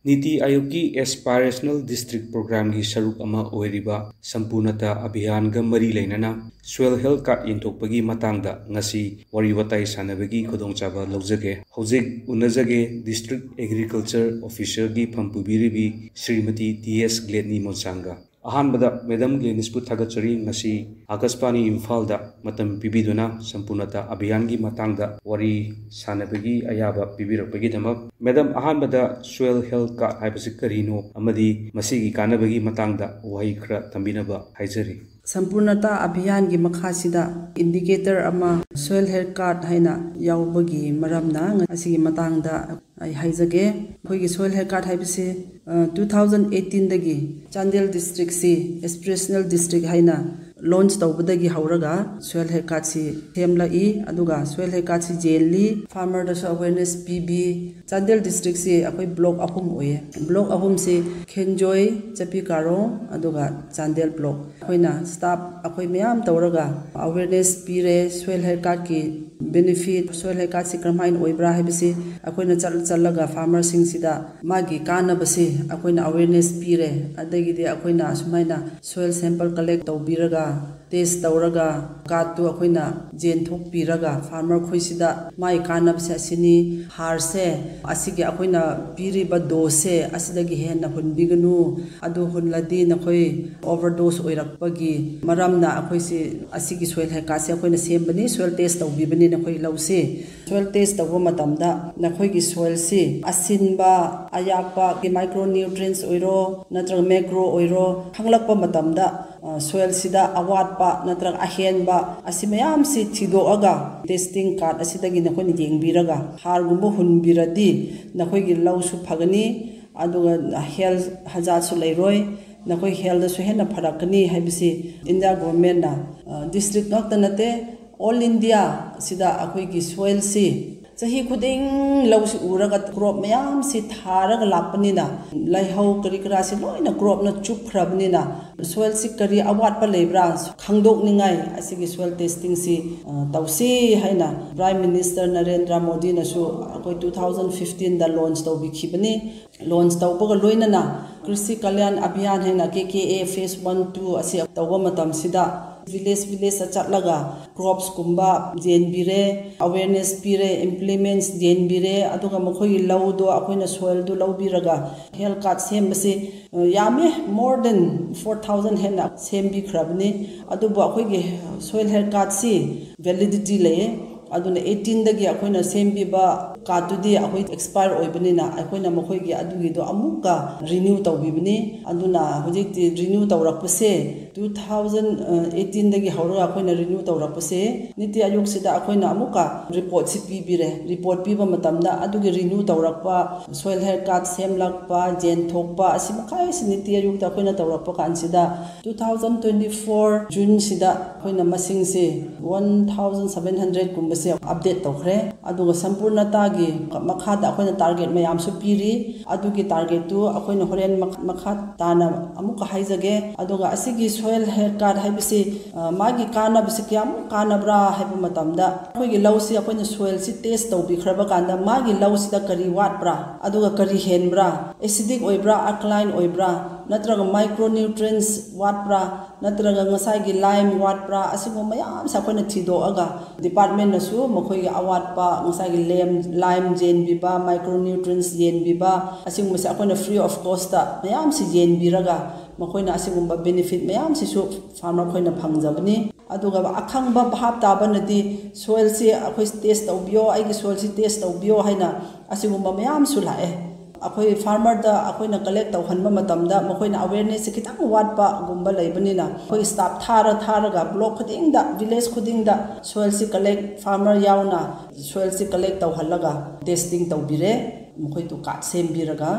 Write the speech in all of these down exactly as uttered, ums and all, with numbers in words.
ꯅꯤꯇꯤ ꯑꯥꯌꯣꯒꯀꯤ ꯑꯦꯁꯄꯥꯏꯔꯦꯁꯅꯦꯜ ꯗꯤꯁꯇ꯭ꯔꯤꯛ ꯄ꯭ꯔꯣꯒ꯭ꯔꯥꯝꯒꯤ ꯁꯔꯨꯛ ꯑꯃ ꯑꯣꯏꯔꯤꯕ ꯁꯝꯄꯨꯔꯅꯇꯥ ꯑꯚꯤꯌꯥꯟꯒ ꯃꯔꯤ ꯂꯩꯅꯅ ꯁꯣꯏꯜ ꯍꯦꯜꯊ ꯀꯥꯔꯗ ꯌꯦꯟꯊꯣꯛꯄꯒꯤ ꯃꯇꯥꯡꯗ ꯉꯁꯤ ꯋꯥꯔꯤ ꯋꯥꯇꯥꯏ ꯁꯥꯟꯅꯕꯒꯤ ꯈꯨꯗꯣꯡꯆꯥꯕ ꯂꯧꯖꯒꯦ꯫ ꯍꯧꯖꯤꯛ ꯎꯅꯖꯒꯦ ꯗꯤꯁꯇ꯭ꯔꯤꯛ ꯑꯦꯒ꯭ꯔꯤꯀꯜꯆꯔ ꯑꯣꯐꯤꯁꯔꯒꯤ ꯐꯝ ꯄꯨꯕꯤꯔꯤꯕꯤ ꯁ꯭ꯔꯤꯃꯇꯤ ꯇꯤ ꯑꯦꯁ ꯒ꯭ꯂꯦꯗꯅꯤ ꯃꯣꯟꯁꯥꯡꯒ꯫ ꯑꯍꯥꯟꯕꯗ ꯃꯦꯗꯝ ꯒ꯭ꯂꯦꯗꯅꯤꯁꯄꯨ ꯊꯥꯒꯠꯆꯔꯤ, ꯉꯁꯤ ꯑꯥꯀꯥꯁꯕꯥꯅꯤ ꯏꯝꯐꯥꯜꯗ ꯃꯇꯝ ꯄꯤꯕꯤꯗꯨꯅ ꯁꯝꯄꯨꯔꯅꯇꯥ ꯑꯚꯤꯌꯥꯟꯒꯤ ꯃꯇꯥꯡꯗ ꯋꯥꯔꯤ ꯁꯥꯟꯅꯕꯒꯤ ꯑꯌꯥꯕ ꯄꯤꯕꯤꯔꯛꯄꯒꯤꯗꯃꯛ꯫ ꯃꯦꯗꯝ, ꯑꯍꯥꯟꯕꯗ ꯁꯣꯏꯜ ꯍꯦꯜꯊ ꯀꯥꯔꯗ ꯍꯥꯏꯕꯁꯤ ꯀꯔꯤꯅꯣ ꯑꯃꯗꯤ ꯃꯁꯤꯒꯤ ꯀꯥꯟꯅꯕꯒꯤ ꯃꯇꯥꯡꯗ ꯋꯥꯍꯩ ꯈꯔ ꯊꯝꯕꯤꯅꯕ ꯍꯥꯏꯖꯔꯤ꯫ ꯁꯝꯄꯨꯔꯅꯇꯥ ꯑꯚꯤꯌꯥꯟꯒꯤ ꯃꯈꯥꯁꯤꯗ ꯏꯟꯗꯤꯀꯦꯇꯔ ꯑꯃ ꯁꯣꯏꯜ ꯍꯦꯜꯊ ꯀꯥꯔꯗ ꯍꯥꯏꯅ ꯌꯥꯎꯕꯒꯤ ꯃꯔꯝꯅ ꯑꯁꯤꯒꯤ ꯃꯇꯥꯡꯗ ꯑꯩ ꯍꯥꯏꯖꯒꯦ꯫ ꯑꯩꯈꯣꯏꯒꯤ ꯁꯣꯏꯜ ꯍꯦꯜꯊ ꯀꯥꯔꯗ ꯍꯥꯏꯕꯁꯤ, ꯑ, ꯇꯨ ꯊꯥꯎꯖꯟ ꯑꯩꯠꯇꯤꯟꯗꯒꯤ ꯆꯥꯟꯗꯦꯜ ꯗꯤꯁꯇ꯭ꯔꯤꯛꯁꯤ ꯑꯦꯁꯄꯤꯔꯦꯁꯅꯦꯜ ꯗꯤꯁꯇ꯭ꯔꯤꯛ ꯍꯥꯏꯅ ꯂꯣꯟꯆ ꯇꯧꯕꯗꯒꯤ ꯍꯧꯔꯒ ꯁꯣꯏꯜ ꯍꯦꯜꯊ ꯀꯥꯔꯗꯁꯤ ꯁꯦꯝꯂꯛꯏ, ꯑꯗꯨꯒ ꯁꯣꯏꯜ ꯍꯦꯜꯊ ꯀꯥꯔꯗꯁꯤ ꯌꯦꯜꯂꯤ, ꯐꯥꯔꯃꯔꯗꯁꯨ ꯑꯋꯦꯔꯅꯦꯁ ꯄꯤꯕꯤ꯫ ꯆꯥꯟꯗꯦꯜ ꯗꯤꯁꯇ꯭ꯔꯤꯛꯁꯤ ꯑꯩꯈꯣꯏ ꯕ꯭ꯂꯣꯛ ꯑꯍꯨꯝ ꯑꯣꯏꯌꯦ꯫ ꯕ꯭ꯂꯣꯛ ꯑꯍꯨꯝꯁꯤ ꯈꯦꯟꯖꯣꯏ, ꯆꯄꯤ ꯀꯥꯔꯣꯡ, ꯑꯗꯨꯒ ꯆꯥꯟꯗꯦꯜ ꯕ꯭ꯂꯣꯛ꯫ ꯑꯩꯈꯣꯏꯅ ꯁ꯭ꯇꯥꯐ ꯑꯩꯈꯣꯏ ꯃꯌꯥꯝ ꯇꯧꯔꯒ ꯑꯋꯦꯔꯅꯦꯁ ꯄꯤꯔꯦ, ꯁꯣꯏꯜ ꯍꯦꯜꯊ ꯀꯥꯔꯗꯀꯤ ꯕꯦꯅꯤꯐꯤꯠ, ꯁꯣꯏꯜ ꯍꯦꯜꯊ ꯀꯥꯔꯗꯁꯤ ꯀꯔꯝꯍꯥꯏꯅ ꯑꯣꯏꯕ꯭ꯔꯥ ꯍꯥꯏꯕꯁꯤ ꯑꯩꯈꯣꯏꯅ ꯆꯠ-, ꯆꯠꯂꯒ ꯐꯥꯔꯃꯔꯁꯤꯡꯁꯤꯗ ꯃꯥꯒꯤ ꯀꯥꯟꯅꯕꯁꯤ ꯑꯩꯈꯣꯏꯅ ꯑꯋꯦꯔꯅꯦꯁ ꯄꯤꯔꯦ꯫ ꯑꯗꯒꯤꯗꯤ ꯑꯩꯈꯣꯏꯅ ꯑꯁꯨꯃꯥꯏꯅ ꯁꯣꯏꯜ ꯁꯦꯝꯄꯜ ꯀꯂꯦꯛ ꯇꯧꯕꯤꯔꯒ, ꯇꯦꯁ ꯇꯧꯔꯒ, ꯀꯥꯔꯗꯇꯨ ꯑꯩꯈꯣꯏꯅ ꯌꯦꯟꯊꯣꯛꯄꯤꯔꯒ, ꯐꯥꯔꯃꯔ ꯈꯣꯏꯁꯤꯗ ꯃꯥꯒꯤ ꯀꯥꯟꯅꯕꯁꯦ ꯑꯁꯤꯅꯤ, ꯍꯥꯔꯁꯦ, ꯑꯁꯤꯒꯤ ꯑꯩꯈꯣꯏꯅ ꯄꯤꯔꯤꯕ ꯗꯣꯁꯁꯦ ꯑꯁꯤꯗꯒꯤ ꯍꯦꯟꯅ ꯍꯨꯟꯕꯤꯒꯅꯨ, ꯑꯗꯨ ꯍꯨꯜꯂꯗꯤ ꯅꯈꯣꯏ ꯑꯣꯚꯔꯗꯣꯁ ꯑꯣꯏꯔꯛꯄꯒꯤ ꯃꯔꯝꯅ ꯑꯩꯈꯣꯏꯁꯤ ꯑꯁꯤꯒꯤ ꯁꯣꯏꯜ ꯍꯦꯜꯊ ꯀꯥꯔꯗꯁꯦ ꯑꯩꯈꯣꯏꯅ ꯁꯦꯝꯕꯅꯤ, ꯁꯣꯏꯜ ꯇꯦꯁ ꯇꯧꯕꯤꯕꯅꯤ ꯅꯈꯣꯏ ꯂꯧꯁꯤ꯫ ꯁꯣꯏꯜ ꯇꯦꯁ ꯇꯧꯕ ꯃꯇꯝꯗ ꯅꯈꯣꯏꯒꯤ ꯁꯣꯏꯜꯁꯤ ꯑꯁꯤꯟꯕ, ꯑꯌꯥꯛꯄ, ꯃꯥꯏꯀ꯭ꯔꯣ ꯅ꯭ꯌꯨꯇ꯭ꯔꯤꯌꯦꯟꯠꯁ ꯑꯣꯏꯔꯣ ꯅꯠꯇ꯭ꯔꯒ ꯃꯦꯀ꯭ꯔꯣ ꯑꯣꯏꯔꯣ ꯈꯪꯂꯛꯄ ꯃꯇꯝꯗ, ꯑ, ꯁꯣꯏꯜꯁꯤꯗ ꯑꯋꯥꯠꯄ ꯅꯠꯇ꯭ꯔꯒ ꯑꯍꯦꯟꯕ ꯑꯁꯤ ꯃꯌꯥꯝꯁꯤ ꯊꯤꯗꯣꯛꯑꯒ ꯇꯦꯁꯇꯤꯡ ꯀꯥꯔꯗ ꯑꯁꯤꯗꯒꯤ ꯅꯈꯣꯏꯅ ꯌꯦꯡꯕꯤꯔꯒ ꯍꯥꯔꯒꯨꯝꯕ ꯍꯨꯟꯕꯤꯔꯗꯤ ꯅꯈꯣꯏꯒꯤ ꯂꯧꯁꯨ ꯐꯒꯅꯤ, ꯑꯗꯨꯒ ꯍꯦꯜꯊ ꯍꯖꯥꯔꯗꯁꯨ ꯂꯩꯔꯣꯏ, ꯅꯈꯣꯏ ꯍꯦꯜꯊꯇꯁꯨ ꯍꯦꯟꯅ ꯐꯔꯛꯀꯅꯤ ꯍꯥꯏꯕꯁꯤ ꯏꯟꯗꯤꯌꯥ ꯒꯣꯔꯃꯦꯟꯅ, ꯑ, ꯗꯤꯁꯇ꯭ꯔꯤꯛ ꯉꯥꯛꯇ ꯅꯠꯇꯦ, ꯑꯣꯜ ꯏꯟꯗꯤꯌꯥ ꯁꯤꯗ ꯑꯩꯈꯣꯏꯒꯤ ꯁꯣꯏꯜꯁꯤ ꯆꯍꯤ ꯈꯨꯗꯤꯡ ꯂꯧꯁꯤ ꯎꯔꯒ ꯀ꯭ꯔꯣꯞ ꯃꯌꯥꯝꯁꯤ ꯊꯥꯔꯒ ꯂꯥꯛꯄꯅꯤꯅ, ꯂꯩꯍꯧ ꯀꯔꯤ ꯀꯔꯥꯁꯤ ꯂꯣꯏꯅ ꯀ꯭ꯔꯣꯞꯅ ꯆꯨꯞꯈ꯭ꯔꯕꯅꯤꯅ, ꯁꯣꯏꯜꯁꯤ ꯀꯔꯤ ꯑꯋꯥꯠꯄ ꯂꯩꯕ꯭ꯔꯥ ꯈꯪꯗꯣꯛꯅꯤꯡꯉꯥꯏ ꯑꯁꯤꯒꯤ ꯁꯣꯏꯜ ꯇꯦꯁꯇꯤꯡꯁꯤ ꯇꯧꯁꯤ ꯍꯥꯏꯅ ꯄ꯭ꯔꯥꯏꯝ ꯃꯤꯅꯤꯁꯇꯔ ꯅꯔꯦꯟꯗ꯭ꯔ ꯃꯣꯗꯤꯅꯁꯨ ꯑꯩꯈꯣꯏ ꯇꯨ ꯊꯥꯎꯖꯟ ꯐꯤꯐꯇꯤꯟꯗ ꯂꯣꯟꯆ ꯇꯧꯕꯤꯈꯤꯕꯅꯤ꯫ ꯂꯣꯟꯆ ꯇꯧꯕꯒ ꯂꯣꯏꯅꯅ ꯀ꯭ꯔꯤꯁꯤ ꯀꯜꯌꯥꯟ ꯑꯚꯤꯌꯥꯟ ꯍꯥꯏꯅ ꯀꯦ K A face one two ꯑꯁꯤ ꯇꯧꯕ ꯃꯇꯝꯁꯤꯗ ꯚꯤꯂꯦꯖ ꯚꯤꯂꯦꯖꯇ ꯆꯠꯂꯒ ꯀ꯭ꯔꯣꯞꯁꯀꯨꯝꯕ ꯌꯦꯟꯕꯤꯔꯦ, ꯑꯋꯦꯔꯅꯦꯁ ꯄꯤꯔꯦ, ꯏꯝꯄ꯭ꯂꯤꯃꯦꯟꯁ ꯌꯦꯟꯕꯤꯔꯦ꯫ ꯑꯗꯨꯒ ꯃꯈꯣꯏꯒꯤ ꯂꯧꯗꯣ ꯑꯩꯈꯣꯏꯅ ꯁꯣꯏꯜꯗꯨ ꯂꯧꯕꯤꯔꯒ ꯍꯦꯜꯊ ꯀꯥꯔꯗ ꯁꯦꯝꯕꯁꯤ ꯌꯥꯝꯃꯦ, ꯃꯣꯔ ꯗꯦꯟ ꯐꯣꯔ ꯊꯥꯎꯖꯟ ꯍꯦꯟꯅ ꯁꯦꯝꯕꯤꯈ꯭ꯔꯕꯅꯤ꯫ ꯑꯗꯨꯕꯨ ꯑꯩꯈꯣꯏꯒꯤ ꯁꯣꯏꯜ ꯍꯦꯜꯊ ꯀꯥꯔꯗꯁꯤ ꯚꯦꯂꯤꯗꯤꯇꯤ ꯂꯩꯌꯦ꯫ ꯑꯗꯨꯅ ꯑꯩꯠꯇꯤꯟꯗꯒꯤ ꯑꯩꯈꯣꯏꯅ ꯁꯦꯝꯕꯤꯕ ꯀꯥꯔꯗꯇꯨꯗꯤ ꯑꯩꯈꯣꯏ ꯑꯦꯛꯁꯄꯥꯌꯔ ꯑꯣꯏꯕꯅꯤꯅ, ꯑꯩꯈꯣꯏꯅ ꯃꯈꯣꯏꯒꯤ ꯑꯗꯨꯒꯤꯗꯣ ꯑꯃꯨꯛꯀ ꯔꯤꯅ꯭ꯌꯨ ꯇꯧꯕꯤꯕꯅꯤ꯫ ꯑꯗꯨꯅ ꯍꯧꯖꯤꯛꯇꯤ ꯔꯤꯅ꯭ꯌꯨ ꯇꯧꯔꯛꯄꯁꯦ, ꯇꯨ ꯊꯥꯎꯖꯟ ꯑꯩꯠꯇꯤꯟꯗꯒꯤ ꯍꯧꯔꯒ ꯑꯩꯈꯣꯏꯅ ꯔꯤꯅ꯭ꯌꯨ ꯇꯧꯔꯛꯄꯁꯦ, ꯅꯤꯇꯤ ꯑꯥꯌꯣꯒꯁꯤꯗ ꯑꯩꯈꯣꯏꯅ ꯑꯃꯨꯛꯀ ꯔꯤꯄꯣꯔꯠꯁꯤ ꯄꯤꯕꯤꯔꯦ꯫ ꯔꯤꯄꯣꯔꯠ ꯄꯤꯕ ꯃꯇꯝꯗ ꯑꯗꯨꯒꯤ ꯔꯤꯅ꯭ꯌꯨ ꯇꯧꯔꯛꯄ, ꯁꯣꯏꯜ ꯍꯦꯜꯊ ꯀꯥꯔꯗ ꯁꯦꯝꯂꯛꯄ, ꯌꯦꯟꯊꯣꯛꯄ, ꯑꯁꯤ ꯃꯈꯥꯏꯁꯤ ꯅꯤꯇꯤ ꯑꯥꯌꯣꯒꯇ ꯑꯩꯈꯣꯏꯅ ꯇꯧꯔꯛꯄ ꯀꯥꯟꯁꯤꯗ, ꯇꯨ ꯊꯥꯎꯖꯟ ꯇ꯭ꯋꯦꯟꯇꯤ ꯐꯣꯔ ꯖꯨꯟꯁꯤꯗ ꯑꯩꯈꯣꯏꯅ ꯃꯁꯤꯡꯁꯦ ꯋꯥꯟ ꯊꯥꯎꯖꯟ ꯁꯚꯦꯟ ꯍꯟꯗ꯭ꯔꯦꯗꯀꯨꯝꯕꯁꯦ ꯑꯞꯗꯦꯠ ꯇꯧꯈ꯭ꯔꯦ꯫ ꯑꯗꯨꯒ ꯁꯝꯄꯨꯔꯅꯇꯥꯒꯤ ꯃꯈꯥꯗ ꯑꯩꯈꯣꯏꯅ ꯇꯥꯔꯒꯦꯠ ꯃꯌꯥꯝꯁꯨ ꯄꯤꯔꯤ꯫ ꯑꯗꯨꯒꯤ ꯇꯥꯔꯒꯦꯠꯇꯨ ꯑꯩꯈꯣꯏꯅ ꯍꯣꯔꯦꯟ ꯃꯈ-, ꯃꯈꯥ ꯇꯥꯅ ꯑꯃꯨꯛꯀ ꯍꯥꯏꯖꯒꯦ꯫ ꯑꯗꯨꯒ ꯑꯁꯤꯒꯤ ꯁꯣꯏꯜ ꯍꯦꯜꯊ ꯀꯥꯔꯗ ꯍꯥꯏꯕꯁꯤ, ꯑ, ꯃꯥꯒꯤ ꯀꯥꯟꯅꯕꯁꯤ ꯀꯌꯥꯃꯨꯛ ꯀꯥꯟꯅꯕ꯭ꯔꯥ ꯍꯥꯏꯕ ꯃꯇꯝꯗ, ꯑꯩꯈꯣꯏꯒꯤ ꯂꯧꯁꯤ ꯑꯩꯈꯣꯏꯅ ꯁꯣꯏꯜꯁꯤ ꯇꯦꯁ ꯇꯧꯕꯤꯈ꯭ꯔꯕ ꯀꯥꯟꯗ, ꯃꯥꯒꯤ ꯂꯧꯁꯤꯗ ꯀꯔꯤ ꯋꯥꯠꯄ꯭ꯔꯥ, ꯑꯗꯨꯒ ꯀꯔꯤ ꯍꯦꯟꯕ꯭ꯔꯥ, ꯑꯦꯁꯤꯗꯤꯛ ꯑꯣꯏꯕ꯭ꯔꯥ, ꯑꯜꯀꯂꯥꯏꯟ ꯑꯣꯏꯕ꯭ꯔꯥ, ꯅꯠꯇ꯭ꯔꯒ ꯃꯥꯏꯀ꯭ꯔꯣꯅ꯭ꯌꯨꯇ꯭ꯔꯤꯌꯦꯟꯠꯁ ꯋꯥꯠꯄ꯭ꯔꯥ, ꯅꯠꯇ꯭ꯔꯒ ꯉꯁꯥꯏꯒꯤ ꯂꯥꯏꯝ ꯋꯥꯠꯄ꯭ꯔꯥ, ꯑꯁꯤꯒꯨꯝꯕ ꯃꯌꯥꯝꯁꯦ ꯑꯩꯈꯣꯏꯅ ꯊꯤꯗꯣꯛꯑꯒ, ꯗꯤꯄꯥꯔꯠꯃꯦꯟꯅꯁꯨ ꯃꯈꯣꯏꯒꯤ ꯑꯋꯥꯠꯄ, ꯉꯁꯥꯏꯒꯤ ꯂꯦꯝ-, ꯂꯥꯏꯝ ꯌꯦꯟꯕꯤꯕ, ꯃꯥꯏꯀ꯭ꯔꯣꯅ꯭ꯌꯨꯇ꯭ꯔꯤꯌꯦꯟꯠꯁ ꯌꯦꯟꯕꯤꯕ, ꯑꯁꯤꯒꯨꯝꯕꯁꯦ ꯑꯩꯈꯣꯏꯅ ꯐ꯭ꯔꯤ ꯑꯣꯐ ꯀꯣꯁꯇ ꯃꯌꯥꯝꯁꯤ ꯌꯦꯟꯕꯤꯔꯒ, ꯃꯈꯣꯏꯅ ꯑꯁꯤꯒꯨꯝꯕ ꯕꯦꯅꯤꯐꯤꯠ ꯃꯌꯥꯝꯁꯤꯁꯨ ꯐꯥꯔꯃꯔ ꯑꯩꯈꯣꯏꯅ ꯐꯪꯖꯕꯅꯤ꯫ ꯑꯗꯨꯒ ꯑꯈꯪꯕ ꯚꯥꯞ ꯇꯥꯕꯅꯗꯤ, ꯁꯣꯏꯜꯁꯤ ꯑꯩꯈꯣꯏ ꯇꯦꯁ ꯇꯧꯕꯤꯌꯣ, ꯑꯩꯒꯤ ꯁꯣꯏꯜꯁꯤ ꯇꯦꯁ ꯇꯧꯕꯤꯌꯣ ꯍꯥꯏꯅ ꯑꯁꯤꯒꯨꯝꯕ ꯃꯌꯥꯝꯁꯨ ꯂꯥꯛꯑꯦ꯫ ꯑꯩꯈꯣꯏ ꯐꯥꯔꯃꯔꯗ ꯑꯩꯈꯣꯏꯅ ꯀꯂꯦꯛ ꯇꯧꯍꯟꯕ ꯃꯇꯝꯗ, ꯃꯈꯣꯏꯅ ꯑꯋꯦꯔꯅꯦꯁꯁꯦ ꯈꯤꯇꯪ ꯋꯥꯠꯄꯒꯨꯝꯕ ꯂꯩꯕꯅꯤꯅ, ꯑꯩꯈꯣꯏ ꯁ꯭ꯇꯥꯐ ꯊꯥꯔ ꯊꯥꯔꯒ, ꯕ꯭ꯂꯣꯛ ꯈꯨꯗꯤꯡꯗ, ꯚꯤꯂꯦꯖ ꯈꯨꯗꯤꯡꯗ ꯁꯣꯏꯜꯁꯤ ꯀꯂꯦꯛ, ꯐꯥꯔꯃꯔ ꯌꯥꯎꯅ ꯁꯣꯏꯜꯁꯤ ꯀꯂꯦꯛ ꯇꯧꯍꯜꯂꯒ, ꯇꯦꯁꯇꯤꯡ ꯇꯧꯕꯤꯔꯦ꯫ ꯃꯈꯣꯏꯗꯨ ꯀꯥꯔꯗ ꯁꯦꯝꯕꯤꯔꯒ,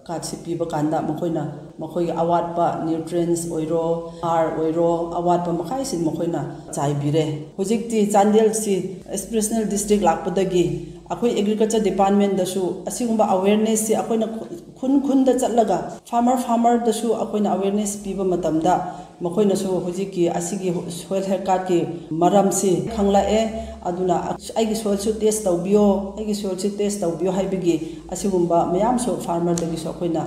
ꯀꯥꯔꯗꯁꯤ ꯄꯤꯕ ꯀꯥꯟꯗ ꯃꯈꯣꯏꯅ ꯃꯈꯣꯏꯒꯤ ꯑꯋꯥꯠꯄ ꯅ꯭ꯌꯨꯇ꯭ꯔꯤꯌꯦꯟꯠꯁ ꯑꯣꯏꯔꯣ, ꯍꯥꯔ ꯑꯣꯏꯔꯣ, ꯑꯋꯥꯠꯄ ꯃꯈꯩꯁꯤ ꯃꯈꯣꯏꯅ ꯆꯥꯏꯕꯤꯔꯦ꯫ ꯍꯧꯖꯤꯛꯇꯤ ꯆꯥꯟꯗꯦꯜꯁꯤ ꯑꯦꯁꯄꯤꯔꯦꯁꯅꯦꯜ ꯗꯤꯁꯇ꯭ꯔꯤꯛ ꯂꯥꯛꯄꯗꯒꯤ ꯑꯩꯈꯣꯏ ꯑꯦꯒ꯭ꯔꯤꯀꯜꯆꯔ ꯗꯤꯄꯥꯔꯠꯃꯦꯟꯗꯁꯨ ꯑꯁꯤꯒꯨꯝꯕ ꯑꯋꯦꯔꯅꯦꯁꯁꯤ ꯑꯩꯈꯣꯏꯅ ꯈꯨ- ꯈꯨꯟ ꯈꯨꯟꯗ ꯆꯠꯂꯒ ꯐꯥꯔꯃꯔ ꯐꯥꯔꯃꯔꯗꯁꯨ ꯑꯩꯈꯣꯏꯅ ꯑꯋꯦꯔꯅꯦꯁ ꯄꯤꯕ ꯃꯇꯝꯗ ꯃꯈꯣꯏꯅꯁꯨ ꯍꯧꯖꯤꯛꯀꯤ ꯑꯁꯤꯒꯤ ꯁꯣꯏꯜ ꯍꯦꯜꯊ ꯀꯥꯔꯗꯀꯤ ꯃꯔꯝꯁꯤ ꯈꯪꯂꯛꯑꯦ꯫ ꯑꯗꯨꯅ ꯑꯩꯒꯤ ꯁꯣꯏꯜꯁꯨ ꯇꯦꯁ ꯇꯧꯕꯤꯌꯣ, ꯑꯩꯒꯤ ꯁꯣꯏꯜꯁꯨ ꯇꯦꯁ ꯇꯧꯕꯤꯌꯣ ꯍꯥꯏꯕꯒꯤ ꯑꯁꯤꯒꯨꯝꯕ ꯃꯌꯥꯝꯁꯨ ꯐꯥꯔꯃꯔꯗꯒꯤꯁꯨ ꯑꯩꯈꯣꯏꯅ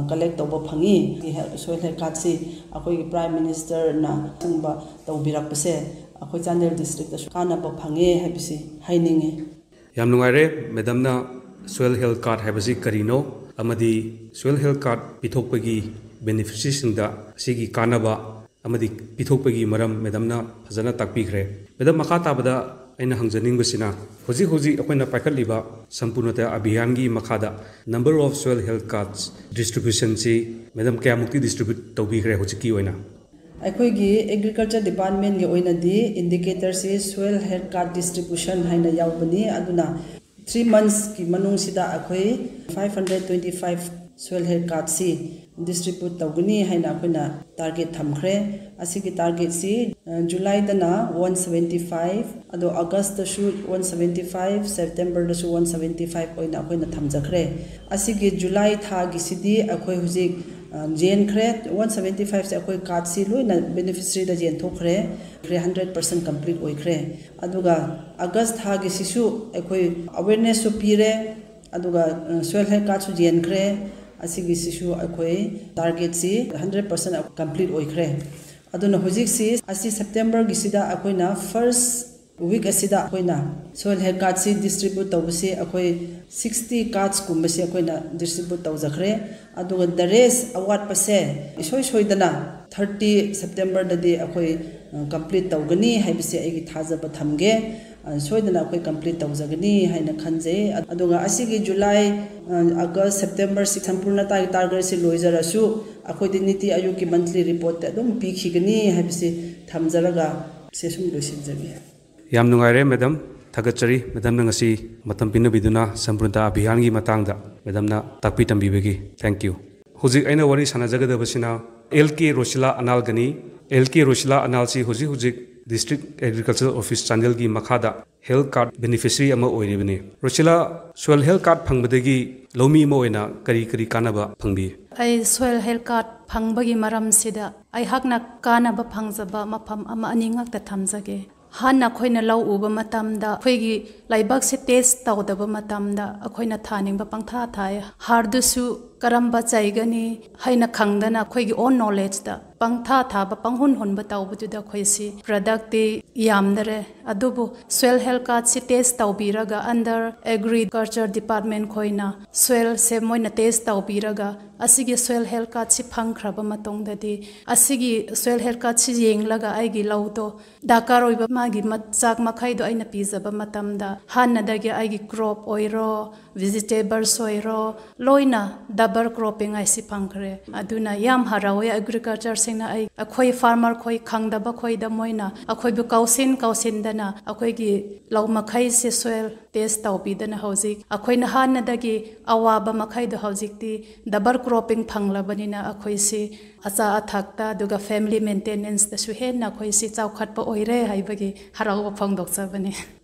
ꯀꯂꯦꯛ ꯇꯧꯕ ꯐꯪꯉꯤ꯫ ꯁꯣꯏꯜ ꯍꯦꯜꯊ ꯀꯥꯔꯗꯁꯤ ꯑꯩꯈꯣꯏꯒꯤ ꯄ꯭ꯔꯥꯏꯝ ꯃꯤꯅꯤꯁꯇꯔꯅ ꯑꯁꯤꯒꯨꯝꯕ ꯇꯧꯕꯤꯔꯛꯄꯁꯦ ꯑꯩꯈꯣꯏ ꯆꯥꯟꯗꯦꯜ ꯗꯤꯁꯇ꯭ꯔꯤꯛꯇꯁꯨ ꯀꯥꯟꯅꯕ ꯐꯪꯉꯦ ꯍꯥꯏꯕꯁꯤ ꯍꯥꯏꯅꯤꯡꯉꯤ꯫ ꯌꯥꯝ ꯅꯨꯡꯉꯥꯏꯔꯦ꯫ ꯃꯦꯗꯥꯝꯅ ꯁꯣꯏꯜ ꯍꯦꯜꯊ ꯀꯥꯔꯗ ꯍꯥꯏꯕꯁꯤ ꯀꯔꯤꯅꯣ ꯑꯃꯗꯤ ꯁꯣꯏꯜ ꯍꯦꯜꯊ ꯀꯥꯔꯗ ꯄꯤꯊꯣꯛꯄꯒꯤ ꯕꯦꯅꯤꯐꯤꯁꯔꯤꯁꯤꯡꯗ ꯑꯁꯤꯒꯤ ꯀꯥꯟꯅꯕ ꯑꯃꯗꯤ ꯄꯤꯊꯣꯛꯄꯒꯤ ꯃꯔꯝ ꯃꯦꯗꯥꯝꯅ ꯐꯖꯅ ꯇꯥꯛꯄꯤꯈ꯭ꯔꯦ꯫ ꯃꯦꯗꯥꯝ, ꯃꯈꯥ ꯇꯥꯕꯗ ꯑꯩꯅ ꯍꯪꯖꯅꯤꯡꯕꯁꯤꯅ, ꯍꯧꯖꯤꯛ ꯍꯧꯖꯤꯛ ꯑꯩꯈꯣꯏꯅ ꯄꯥꯏꯈꯠꯂꯤꯕ ꯁꯝꯄꯨꯔꯅꯇ ꯑꯚꯤꯌꯥꯟꯒꯤ ꯃꯈꯥꯗ number of soil health cards distributionꯁꯤ ꯃꯦꯗꯥꯝ ꯀꯌꯥꯃꯨꯛꯇꯤ distribute ꯇꯧꯕꯤꯈ꯭ꯔꯦ ꯍꯧꯖꯤꯛꯀꯤ ꯑꯣꯏꯅ? ꯑꯩꯈꯣꯏꯒꯤ ꯑꯦꯒ꯭ꯔꯤꯀꯜꯆꯔ ꯗꯤꯄꯥꯔꯠꯃꯦꯟꯒꯤ ꯑꯣꯏꯅꯗꯤ ꯏꯟꯗꯤꯀꯦꯇꯔꯁꯤ ꯁꯣꯏꯜ ꯍꯦꯜꯊ ꯀꯥꯔꯗ ꯗꯤꯁꯇ꯭ꯔꯤꯕ꯭ꯌꯨꯁꯟ ꯍꯥꯏꯅ ꯌꯥꯎꯕꯅꯤ꯫ ꯑꯗꯨꯅ ꯊ꯭ꯔꯤ ꯃꯟꯊꯁꯀꯤ ꯃꯅꯨꯡꯁꯤꯗ ꯑꯩꯈꯣꯏ five hundred twenty five soil health ꯀꯥꯔꯗꯁꯤ ꯗꯤꯁꯇ꯭ꯔꯤꯕ꯭ꯌꯨꯠ ꯇꯧꯒꯅꯤ ꯍꯥꯏꯅ ꯑꯩꯈꯣꯏꯅ ꯇꯥꯔꯒꯦꯠ ꯊꯝꯈ꯭ꯔꯦ꯫ ꯑꯁꯤꯒꯤ ꯇꯥꯔꯒꯦꯠꯁꯤ ꯖꯨꯂꯥꯏꯗꯅ ꯋꯥꯟ ꯁꯕꯦꯟꯇꯤ ꯐꯥꯏꯚ, ꯑꯗꯣ ꯑꯥꯒꯁꯇꯁꯨ ꯋꯥꯟ ꯁꯕꯦꯟꯇꯤ ꯐꯥꯏꯚ, ꯁꯦꯞꯇꯦꯝꯕꯔꯗꯁꯨ ꯋꯥꯟ ꯁꯕꯦꯟꯇꯤ ꯐꯥꯏꯚ ꯑꯣꯏꯅ ꯑꯩꯈꯣꯏꯅ ꯊꯝꯖꯈ꯭ꯔꯦ꯫ ꯑꯁꯤꯒꯤ ꯖꯨꯂꯥꯏ ꯊꯥꯒꯤꯁꯤꯗꯤ ꯑꯩꯈꯣꯏ ꯍꯧꯖꯤꯛ ꯌꯦꯟꯈ꯭ꯔꯦ꯫ ꯋꯥꯟ ꯁꯕꯦꯟꯇꯤ ꯐꯥꯏꯚꯁꯦ ꯑꯩꯈꯣꯏ ꯀꯥꯔꯗꯁꯤ ꯂꯣꯏꯅ ꯕꯦꯅꯤꯐꯤꯁꯔꯤꯗ ꯌꯦꯟꯊꯣꯛꯈ꯭ꯔꯦ꯫ ꯍꯟꯗ꯭ꯔꯦꯠ ꯄꯥꯔꯁꯦꯟ ꯀꯝꯄ꯭ꯂꯤꯠ ꯑꯣꯏꯈ꯭ꯔꯦ꯫ ꯑꯗꯨꯒ ꯑꯥꯒꯁ ꯊꯥꯒꯤꯁꯤꯁꯨ ꯑꯩꯈꯣꯏ ꯑꯋꯦꯔꯅꯦꯁꯁꯨ ꯄꯤꯔꯦ, ꯑꯗꯨꯒ ꯁꯣꯏꯜ ꯍꯦꯜꯊ ꯀꯥꯔꯗꯁꯨ ꯌꯦꯟꯈ꯭ꯔꯦ꯫ ꯑꯁꯤꯒꯤꯁꯤꯁꯨ ꯑꯩꯈꯣꯏ ꯇꯥꯔꯒꯦꯠꯁꯤ ꯍꯟꯗ꯭ꯔꯦꯠ ꯄꯥꯔꯁꯦꯟ ꯀꯝꯄ꯭ꯂꯤꯠ ꯑꯣꯏꯈ꯭ꯔꯦ꯫ ꯑꯗꯨꯅ ꯍꯧꯖꯤꯛꯁꯤ ꯑꯁꯤ ꯁꯦꯞꯇꯦꯝꯕꯔꯒꯤꯁꯤꯗ ꯑꯩꯈꯣꯏꯅ ꯐꯥꯔꯁ ꯋꯤꯛ ꯑꯁꯤꯗ ꯑꯩꯈꯣꯏꯅ ꯁꯣꯏꯜ ꯍꯦꯜꯊ ꯀꯥꯔꯗꯁꯤ ꯗꯤꯁꯇ꯭ꯔꯤꯕ꯭ꯌꯨꯠ ꯇꯧꯕꯁꯤ ꯑꯩꯈꯣꯏ ꯁꯤꯛꯁꯇꯤ ꯀꯥꯔꯗꯁꯀꯨꯝꯕꯁꯤ ꯑꯩꯈꯣꯏꯅ ꯗꯤꯁꯇ꯭ꯔꯤꯕ꯭ꯌꯨꯠ ꯇꯧꯖꯈ꯭ꯔꯦ꯫ ꯑꯗꯨꯒ ꯗ ꯔꯦꯁ ꯑꯋꯥꯠꯄꯁꯦ ꯏꯁꯣꯏ ꯁꯣꯏꯗꯅ ꯊꯥꯔꯇꯤ ꯁꯦꯞꯇꯦꯝꯕꯔꯗꯗꯤ ꯑꯩꯈꯣꯏ ꯀꯝꯄ꯭ꯂꯤꯠ ꯇꯧꯒꯅꯤ ꯍꯥꯏꯕꯁꯦ ꯑꯩꯒꯤ ꯊꯥꯖꯕ ꯊꯝꯒꯦ꯫ ꯁꯣꯏꯗꯅ ꯑꯩꯈꯣꯏ ꯀꯝꯄ꯭ꯂꯤꯠ ꯇꯧꯖꯒꯅꯤ ꯍꯥꯏꯅ ꯈꯟꯖꯩ꯫ ꯑꯗꯨꯒ ꯑꯁꯤꯒꯤ ꯖꯨꯂꯥꯏ, ꯑꯥꯒꯁ, ꯁꯦꯞꯇꯦꯝꯕꯔ ꯁꯝꯄꯨꯔꯅꯇꯥꯒꯤ ꯇꯥꯔꯒꯦꯠꯁꯤ ꯂꯣꯏꯖꯔꯁꯨ ꯑꯩꯈꯣꯏꯗꯤ ꯅꯤꯇꯤ ꯑꯌꯨꯛꯀꯤ ꯃꯟꯊꯂꯤ ꯔꯤꯄꯣꯔꯠꯇ ꯑꯗꯨꯝ ꯄꯤꯈꯤꯒꯅꯤ ꯍꯥꯏꯕꯁꯤ ꯊꯝꯖꯔꯒ ꯁꯦ ꯁꯨꯝ ꯂꯣꯏꯁꯤꯟꯖꯒꯦ꯫ ꯌꯥꯝ ꯅꯨꯡꯉꯥꯏꯔꯦ ꯃꯦꯗꯥꯝ, ꯊꯥꯒꯠꯆꯔꯤ ꯃꯦꯗꯥꯝꯅ ꯉꯁꯤ ꯃꯇꯝ ꯄꯤꯅꯕꯤꯗꯨꯅ ꯁꯝꯄꯨꯔꯅꯇ ꯑꯚꯤꯌꯥꯟꯒꯤ ꯃꯇꯥꯡꯗ ꯃꯦꯗꯥꯝꯅ ꯇꯥꯛꯄꯤ ꯇꯝꯕꯤꯕꯒꯤ꯫ Thank you꯫ ꯍꯧꯖꯤꯛ ꯑꯩꯅ ꯋꯥꯔꯤ ꯁꯥꯟꯅꯖꯒꯗꯕꯁꯤꯅ ꯑꯦꯜ ꯀꯦ ꯔꯣꯁꯤꯂꯥ ꯑꯅꯥꯜꯒꯅꯤ꯫ ꯑꯦꯜ ꯀꯦ ꯔꯣꯁꯤꯂꯥ ꯑꯅꯥꯜꯁꯤ ꯍꯧꯖꯤꯛ ꯍꯧꯖꯤꯛ District Agricultural Office ꯆꯥꯟꯗꯦꯜꯒꯤ ꯃꯈꯥꯗ health card beneficiary ꯑꯃ ꯑꯣꯏꯔꯤꯕꯅꯤ꯫ ꯔꯣꯁꯤꯂꯥ, soil health card ꯐꯪꯕꯗꯒꯤ ꯂꯧꯃꯤ ꯑꯃ ꯑꯣꯏꯅ ꯀꯔꯤ ꯀꯔꯤ ꯀꯥꯟꯅꯕ ꯐꯪꯕꯤ? ꯑꯩ soil health card ꯐꯪꯕꯒꯤ ꯃꯔꯝꯁꯤꯗ ꯑꯩꯍꯥꯛꯅ ꯀꯥꯟꯅꯕ ꯐꯪꯖꯕ ꯃꯐꯝ ꯑꯃ ꯑꯅꯤ ꯉꯛꯇ ꯊꯝꯖꯒꯦ꯫ ꯍꯥꯟꯅ ꯑꯩꯈꯣꯏꯅ ꯂꯧ ꯎꯕ ꯃꯇꯝꯗ ꯑꯩꯈꯣꯏꯒꯤ ꯂꯩꯕꯥꯛꯁꯦ test ꯇꯧꯗꯕ ꯃꯇꯝꯗ ꯑꯩꯈꯣꯏꯅ ꯊꯥꯅꯤꯡꯕ ꯄꯪꯊꯥ ꯊꯥꯏ꯫ ꯍꯥꯔꯗꯨꯁꯨ ꯀꯔꯝꯕ ꯆꯥꯏꯒꯅꯤ ꯍꯥꯏꯅ ꯈꯪꯗꯅ ꯑꯩꯈꯣꯏꯒꯤ own knowledgeꯇ ꯄꯪꯊꯥ ꯊꯥꯕ, ꯄꯪꯍꯨꯟ ꯍꯨꯟꯕ ꯇꯧꯕꯗꯨꯗ ꯑꯩꯈꯣꯏꯁꯤ productꯇꯤ ꯌꯥꯝꯗꯔꯦ꯫ ꯑꯗꯨꯕꯨ soil health cardꯁꯤ test ꯇꯧꯕꯤꯔꯒ under agriculture department ꯈꯣꯏꯅ soilꯁꯦ ꯃꯣꯏꯅ test ꯇꯧꯕꯤꯔꯒ ꯑꯁꯤꯒꯤ soil health cardꯁꯤ ꯐꯪꯈ꯭ꯔꯕ ꯃꯇꯨꯡꯗꯗꯤ ꯑꯁꯤꯒꯤ soil health cardꯁꯤ ꯌꯦꯡꯂꯒ ꯑꯩꯒꯤ ꯂꯧꯗꯣ ꯗꯔꯀꯥꯔ ꯑꯣꯏꯕ ꯃꯥꯒꯤ ꯃꯆꯥꯛ ꯃꯈꯩꯗꯣ ꯑꯩꯅ ꯄꯤꯖꯕ ꯃꯇꯝꯗ ꯍꯥꯟꯅꯗꯒꯤ ꯑꯩꯒꯤ crop ꯑꯣꯏꯔꯣ, vegetables ꯑꯣꯏꯔꯣ, ꯂꯣꯏꯅ double cropping ꯍꯥꯏꯁꯤ ꯐꯪꯈ꯭ꯔꯦ꯫ ꯑꯗꯨꯅ ꯌꯥꯝ ꯍꯔꯥꯎꯋꯦ꯫ Agricultureꯁꯤꯡꯅ ꯑꯩ, ꯑꯩꯈꯣꯏ farmer ꯈꯣꯏ ꯈꯪꯗꯕ ꯈꯣꯏꯗ ꯃꯣꯏꯅ ꯑꯩꯈꯣꯏꯕꯨ ꯀꯧꯁꯤꯟ ꯀꯧꯁꯤꯟꯗꯅ ꯑꯩꯈꯣꯏꯒꯤ ꯂꯧ ꯃꯈꯩꯁꯦ soil test ꯇꯧꯕꯤꯗꯅ ꯍꯧꯖꯤꯛ ꯑꯩꯈꯣꯏꯅ ꯍꯥꯟꯅꯗꯒꯤ ꯑꯋꯥꯕ ꯃꯈꯩꯗꯣ ꯍꯧꯖꯤꯛꯇꯤ double cropping ꯐꯪꯂꯕꯅꯤꯅ ꯑꯩꯈꯣꯏꯁꯤ ꯑꯆꯥ ꯑꯊꯛꯇ ꯑꯗꯨꯒ family maintenanceꯇꯁꯨ ꯍꯦꯟꯅ ꯑꯩꯈꯣꯏꯁꯤ ꯆꯥꯎꯈꯠꯄ ꯑꯣꯏꯔꯦ ꯍꯥꯏꯕꯒꯤ ꯍꯔꯥꯎꯕ ꯐꯣꯡꯗꯣꯛꯆꯕꯅꯤ꯫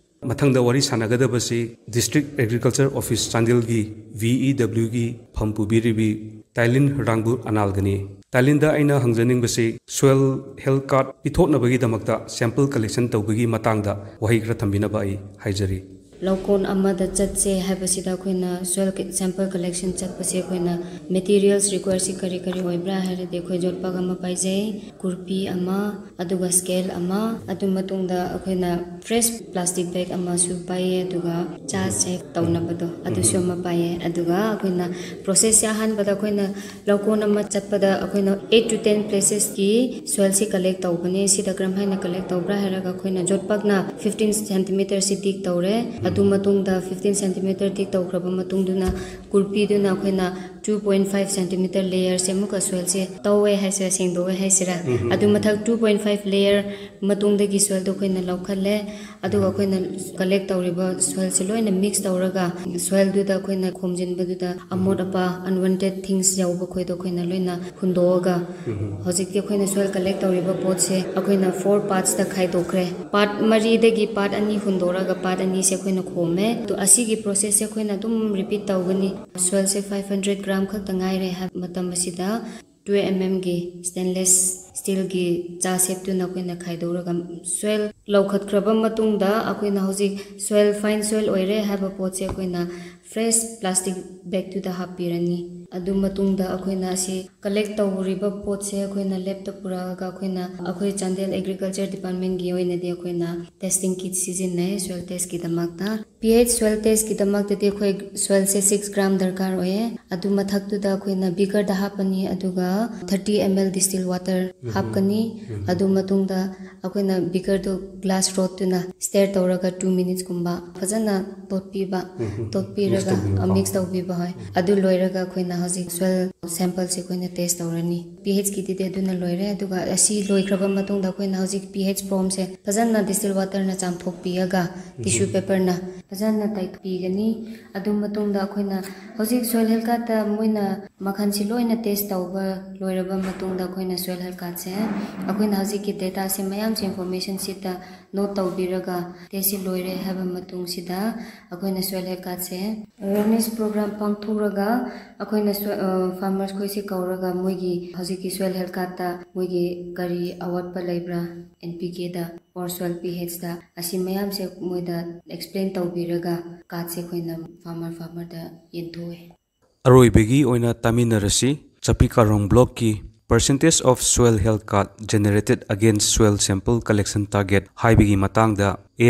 ꯃꯊꯪꯗ ꯋꯥꯔꯤ ꯁꯥꯟꯅꯒꯗꯕꯁꯤ District Agriculture Office ꯆꯥꯟꯗꯦꯜꯒꯤ VEWꯒꯤ ꯐꯝ ꯄꯨꯕꯤꯔꯤꯕꯤ ꯇꯥꯏꯂꯤꯟ ꯔꯥꯡꯕꯨ ꯑꯅꯥꯜꯒꯅꯤ꯫ ꯇꯥꯏꯂꯤꯟꯗ ꯑꯩꯅ ꯍꯪꯖꯅꯤꯡꯕꯁꯤ soil health card ꯄꯤꯊꯣꯛꯅꯕꯒꯤꯗꯃꯛꯇ sample collection ꯇꯧꯕꯒꯤ ꯃꯇꯥꯡꯗ ꯋꯥꯍꯩ ꯈꯔ ꯊꯝꯕꯤꯅꯕ ꯑꯩ ꯍꯥꯏꯖꯔꯤ꯫ ꯂꯧꯀꯣꯟ ꯑꯃꯗ ꯆꯠꯁꯦ ꯍꯥꯏꯕꯁꯤꯗ ꯑꯩꯈꯣꯏꯅ soil sample collection ꯆꯠꯄꯁꯦ ꯑꯩꯈꯣꯏꯅ materials requireꯁꯤ ꯀꯔꯤ ꯀꯔꯤ ꯑꯣꯏꯕ꯭ꯔꯥ ꯍꯥꯏꯔꯗꯤ ꯑꯩꯈꯣꯏ ꯌꯣꯠꯄꯥꯛ ꯑꯃ ꯄꯥꯏꯖꯩ, ꯀꯨꯔꯄꯤ ꯑꯃ, ꯑꯗꯨꯒ scale ꯑꯃ, ꯑꯗꯨ ꯃꯇꯨꯡꯗ ꯑꯩꯈꯣꯏꯅ fresh plastic bag ꯑꯃꯁꯨ ꯄꯥꯏꯌꯦ, ꯑꯗꯨꯒ ꯆꯥ check ꯇꯧꯅꯕꯗꯣ ꯑꯗꯨꯁꯨ ꯑꯃ ꯄꯥꯏꯌꯦ꯫ ꯑꯗꯨꯒ ꯑꯩꯈꯣꯏꯅ processꯁꯦ ꯑꯍꯥꯟꯕꯗ ꯑꯩꯈꯣꯏꯅ ꯂꯧꯀꯣꯟ ꯑꯃ ꯆꯠꯄꯗ ꯑꯩꯈꯣꯏꯅ eight to ten placesꯀꯤ soilꯁꯤ collect ꯇꯧꯕꯅꯦ꯫ ꯁꯤꯗ ꯀꯔꯝ ꯍꯥꯏꯅ collect ꯇꯧꯕ꯭ꯔꯥ ꯍꯥꯏꯔꯒ ꯑꯩꯈꯣꯏꯅ ꯌꯣꯠꯄꯥꯛꯅ fifteen centimeterꯁꯤ dig ꯇꯧꯔꯦ꯫ ꯑꯗꯨ ꯃꯇꯨꯡꯗ fifteen centimeter dig ꯇꯧꯈ꯭ꯔꯕ ꯃꯇꯨꯡꯗꯨꯅ ꯀꯨꯔꯄꯤꯗꯨꯅ ꯑꯩꯈꯣꯏꯅ two point five centimeter layerꯁꯦ ꯑꯃꯨꯛꯀ soilꯁꯦ ꯇꯧꯋꯦ ꯍꯥꯏꯁꯤꯔꯥ, ꯁꯦꯡꯗꯣꯛꯑꯦ ꯍꯥꯏꯁꯤꯔꯥ, ꯑꯗꯨ ꯃꯊꯛ two point five layer ꯃꯇꯨꯡꯗꯒꯤ soilꯗꯣ ꯑꯩꯈꯣꯏꯅ ꯂꯧꯈꯠꯂꯦ꯫ ꯑꯗꯨꯒ ꯑꯩꯈꯣꯏꯅ collect ꯇꯧꯔꯤꯕ soilꯁꯦ ꯂꯣꯏꯅ mix ꯇꯧꯔꯒ, soilꯗꯨꯗ ꯑꯩꯈꯣꯏꯅ ꯈꯣꯝꯖꯤꯟꯕꯗꯨꯗ ꯑꯃꯣꯠ ꯑꯄꯥ, unwanted things ꯌꯥꯎꯕ ꯈꯣꯏꯗꯣ ꯑꯩꯈꯣꯏꯅ ꯂꯣꯏꯅ ꯍꯨꯟꯗꯣꯛꯑꯒ, ꯍꯧꯖꯤꯛꯇꯤ ꯑꯩꯈꯣꯏꯅ soil collect ꯇꯧꯔꯤꯕ ꯄꯣꯠꯁꯦ ꯑꯩꯈꯣꯏꯅ four partsꯇ ꯈꯥꯏꯗꯣꯛꯈ꯭ꯔꯦ꯫ Part ꯃꯔꯤꯗꯒꯤ part ꯑꯅꯤ ꯍꯨꯟꯗꯣꯛꯑꯒ part ꯑꯅꯤꯁꯦ ꯑꯩꯈꯣꯏꯅ ꯈꯣꯝꯃꯦ꯫ ꯑꯗꯣ ꯑꯁꯤꯒꯤ processꯁꯦ ꯑꯩꯈꯣꯏꯅ ꯑꯗꯨꯝ repeat ꯇꯧꯒꯅꯤ꯫ Soilꯁꯦ five hundred gram ꯈꯛꯇ ꯉꯥꯏꯔꯦ ꯍꯥꯏꯕ ꯃꯇꯝ ꯑꯁꯤꯗ, twelve mmꯒꯤ stainless steelꯒꯤ ꯆꯥ shapeꯇꯨꯅ ꯑꯩꯈꯣꯏꯅ ꯈꯥꯏꯗꯣꯛꯂꯒ, soil ꯂꯧꯈꯠꯈ꯭ꯔꯕ ꯃꯇꯨꯡꯗ ꯑꯩꯈꯣꯏꯅ ꯍꯧꯖꯤꯛ soil, fine soil ꯑꯣꯏꯔꯦ ꯍꯥꯏꯕ ꯄꯣꯠꯁꯦ ꯑꯩꯈꯣꯏꯅ fresh plastic bagꯇꯨꯗ ꯍꯥꯞꯄꯤꯔꯅꯤ꯫ ꯑꯗꯨ ꯃꯇꯨꯡꯗ ꯑꯩꯈꯣꯏꯅ ꯑꯁꯤ collect ꯇꯧꯔꯤꯕ ꯄꯣꯠꯁꯦ ꯑꯩꯈꯣꯏꯅ labꯇ ꯄꯨꯔꯛꯑꯒ, ꯑꯩꯈꯣꯏꯅ, ꯑꯩꯈꯣꯏ ꯆꯥꯟꯗꯦꯜ Agriculture Departmentꯀꯤ ꯑꯣꯏꯅꯗꯤ ꯑꯩꯈꯣꯏꯅ testing kit ꯁꯤꯖꯤꯟꯅꯩ soil testꯀꯤꯗꯃꯛꯇ꯫ Ph soil testꯀꯤꯗꯃꯛꯇꯗꯤ ꯑꯩꯈꯣꯏ soilꯁꯦ six gram ꯗꯔꯀꯥꯔ ꯑꯣꯏꯌꯦ꯫ ꯑꯗꯨ ꯃꯊꯛꯇꯨꯗ ꯑꯩꯈꯣꯏꯅ beakerꯗ ꯍꯥꯞꯄꯅꯤ, ꯑꯗꯨꯒ thirty ml distilled water ꯍꯥꯞꯀꯅꯤ꯫ ꯑꯗꯨ ꯃꯇꯨꯡꯗ ꯑꯩꯈꯣꯏꯅ beakerꯗꯨ glass rodꯇꯨꯅ stir ꯇꯧꯔꯒ two minutesꯀꯨꯝꯕ ꯐꯖꯅ ꯇꯣꯠꯄꯤꯕ, ꯇꯣꯠꯄꯤꯔꯒ, mix ꯇꯧꯕꯤꯕ, ꯑ, ꯍꯣꯏ꯫ Mix ꯇꯧꯕꯤꯕ, ꯍꯣꯏ꯫ ꯑꯗꯨ ꯂꯣꯏꯔꯒ ꯑꯩꯈꯣꯏꯅ ꯍꯧꯖꯤꯛ soil sampleꯁꯦ ꯑꯩꯈꯣꯏꯅ test ꯇꯧꯔꯅꯤ꯫ Ph ꯀꯤꯗꯤꯗꯤ ꯑꯗꯨꯅ ꯂꯣꯏꯔꯦ꯫ ꯑꯗꯨꯒ ꯑꯁꯤ ꯂꯣꯏꯈ꯭ꯔꯕ ꯃꯇꯨꯡꯗ ꯑꯩꯈꯣꯏꯅ ꯍꯧꯖꯤꯛ pH formꯁꯦ ꯐꯖꯅ distilled waterꯅ ꯆꯥꯝꯊꯣꯛꯄꯤꯔꯒ, tissue paperꯅ ꯐꯖꯅ ꯇꯩꯊꯣꯛꯄꯤꯒꯅꯤ꯫ ꯑꯗꯨ ꯃꯇꯨꯡꯗ ꯑꯩꯈꯣꯏꯅ ꯍꯧꯖꯤꯛ soil health cardꯇ ꯃꯣꯏꯅ ꯃꯈꯜꯁꯤ ꯂꯣꯏꯅ test ꯇꯧꯕ ꯂꯣꯏꯔꯕ ꯃꯇꯨꯡꯗ, ꯑꯩꯈꯣꯏꯅ soil health cardꯁꯦ, ꯑꯩꯈꯣꯏꯅ ꯍꯧꯖꯛꯀꯤ dataꯁꯦ ꯃꯌꯥꯝꯁꯦ information sheetꯇ note ꯇꯧꯕꯤꯔꯒ, testꯁꯤ ꯂꯣꯏꯔꯦ ꯍꯥꯏꯕ ꯃꯇꯨꯡꯁꯤꯗ, ꯑꯩꯈꯣꯏꯅ soil health cardꯁꯦ awareness program ꯄꯥꯡꯊꯣꯛꯂꯒ, ꯑꯩꯈꯣꯏꯅ ꯁꯣ-, ꯑ, farmers ꯈꯣꯏꯁꯦ ꯀꯧꯔꯒ, ꯃꯣꯏꯒꯤ ꯍꯧꯖꯤꯛꯀꯤ soil health cardꯇ ꯃꯣꯏꯒꯤ ꯀꯔꯤ ꯑꯋꯥꯠꯄ ꯂꯩꯕ꯭ꯔꯥ, NPKꯗ or soil pHꯇ, ꯑꯁꯤ ꯃꯌꯥꯝꯁꯦ ꯃꯣꯏꯗ explain ꯇꯧꯕꯤꯔꯒ, cardꯁꯦ ꯑꯩꯈꯣꯏꯅ farmer farmerꯗ ꯌꯦꯟꯊꯣꯛꯑꯦ꯫ ꯑꯔꯣꯏꯕꯒꯤ ꯑꯣꯏꯅ ꯇꯥꯃꯤꯟꯅꯔꯁꯤ, ꯆꯄꯤ ꯀꯥꯔꯣꯡ blockꯀꯤ percentage of soil health card generated against soil sample collection target ꯍꯥꯏꯕꯒꯤ ꯃꯇꯥꯡꯗ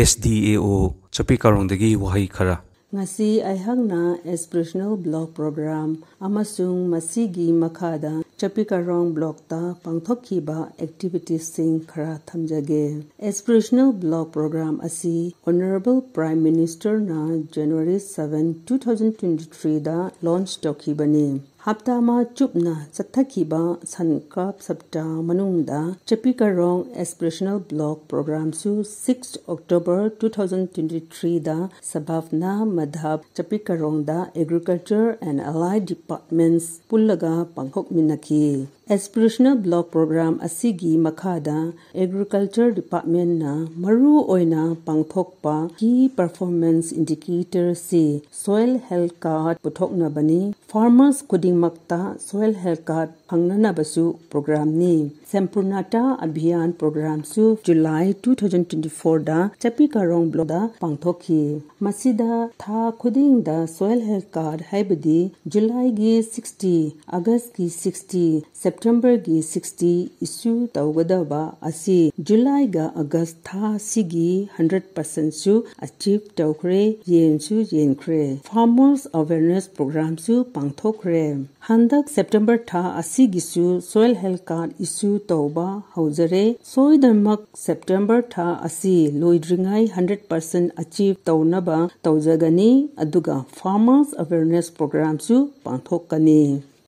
SDAO ꯆꯄꯤ ꯀꯥꯔꯣꯡꯗꯒꯤ ꯋꯥꯍꯩ ꯈꯔ꯫ ꯉꯁꯤ ꯑꯩꯍꯥꯛꯅ aspirational block program ꯑꯃꯁꯨꯡ ꯃꯁꯤꯒꯤ ꯃꯈꯥꯗ ꯆꯄꯤꯀꯥꯔꯣꯡ ꯕ꯭ꯂꯣꯛꯇ ꯄꯥꯡꯊꯣꯛꯈꯤꯕ ꯑꯦꯛꯇꯤꯚꯤꯇꯤꯁꯁꯤꯡ ꯈꯔ ꯊꯝꯖꯒꯦ꯫ Aspirational Block Program ꯑꯁꯤ Honourable Prime Ministerꯅ January seven, two thousand twenty threeꯗ ꯂꯣꯟꯆ ꯇꯧꯈꯤꯕꯅꯤ꯫ ꯍꯞꯇꯥ ꯑꯃ ꯆꯨꯞꯅ ꯆꯠꯊꯈꯤꯕ ꯁꯟꯀꯥꯞ ꯁꯞꯇꯥ ꯃꯅꯨꯡꯗ ꯆꯄꯤꯀꯥꯔꯣꯡ Aspirational Block Programꯁꯨ six October two thousand twenty threeꯗ ꯁꯕꯥꯞꯅꯥ ꯃꯙꯥꯞ ꯆꯄꯤꯀꯥꯔꯣꯡꯗ Agriculture and Allied Departments ꯄꯨꯜꯂꯒ ꯄꯥꯡꯊꯣꯛꯃꯤꯟꯅꯈꯤ꯫ Aspirational Block Program ꯑꯁꯤꯒꯤ ꯃꯈꯥꯗ Agriculture Departmentꯅ ꯃꯔꯨ ꯑꯣꯏꯅ ꯄꯥꯡꯊꯣꯛꯄ Key Performance Indicatorꯁꯤ Soil Health Card ꯄꯨꯊꯣꯛꯅꯕꯅꯤ꯫ Farmers ꯈꯨꯗꯤꯡꯃꯛꯇ Soil Health Card ꯐꯪꯅꯅꯕꯁꯨ programꯅꯤ꯫ Sampoornata Abhiyan Programꯁꯨ July two thousand twenty fourꯗ ꯆꯄꯤꯀꯥꯔꯣꯡ ꯕ꯭ꯂꯣꯛꯇ ꯄꯥꯡꯊꯣꯛꯈꯤ꯫ ꯃꯁꯤꯗ ꯊꯥ ꯈꯨꯗꯤꯡꯗ Soil Health Card ꯍꯥꯏꯕꯗꯤ Julyꯒꯤ sixty, Augustꯀꯤ sixty, Septemberꯒꯤ sixty issue ꯇꯧꯒꯗꯕ ꯑꯁꯤ Julyꯒ August ꯊꯥ ꯑꯁꯤꯒꯤ hundred percentꯁꯨ achieve ꯇꯧꯈ꯭ꯔꯦ, ꯌꯦꯟꯁꯨ ꯌꯦꯟꯈ꯭ꯔꯦ꯫ Farmers Awareness Programꯁꯨ ꯄꯥꯡꯊꯣꯛꯈ꯭ꯔꯦ꯫ ꯍꯟꯗꯛ September ꯊꯥ ꯑꯁꯤꯒꯤꯁꯨ Soil Health Card issue ꯇꯧꯕ ꯍꯧꯖꯔꯦ꯫ ꯁꯣꯏꯗꯅꯃꯛ September ꯊꯥ ꯑꯁꯤ ꯂꯣꯏꯗ꯭ꯔꯤꯉꯩ hundred percent achieve ꯇꯧꯅꯕ ꯇꯧꯖꯒꯅꯤ, ꯑꯗꯨꯒ Farmers Awareness Programꯁꯨ ꯄꯥꯡꯊꯣꯛꯀꯅꯤ꯫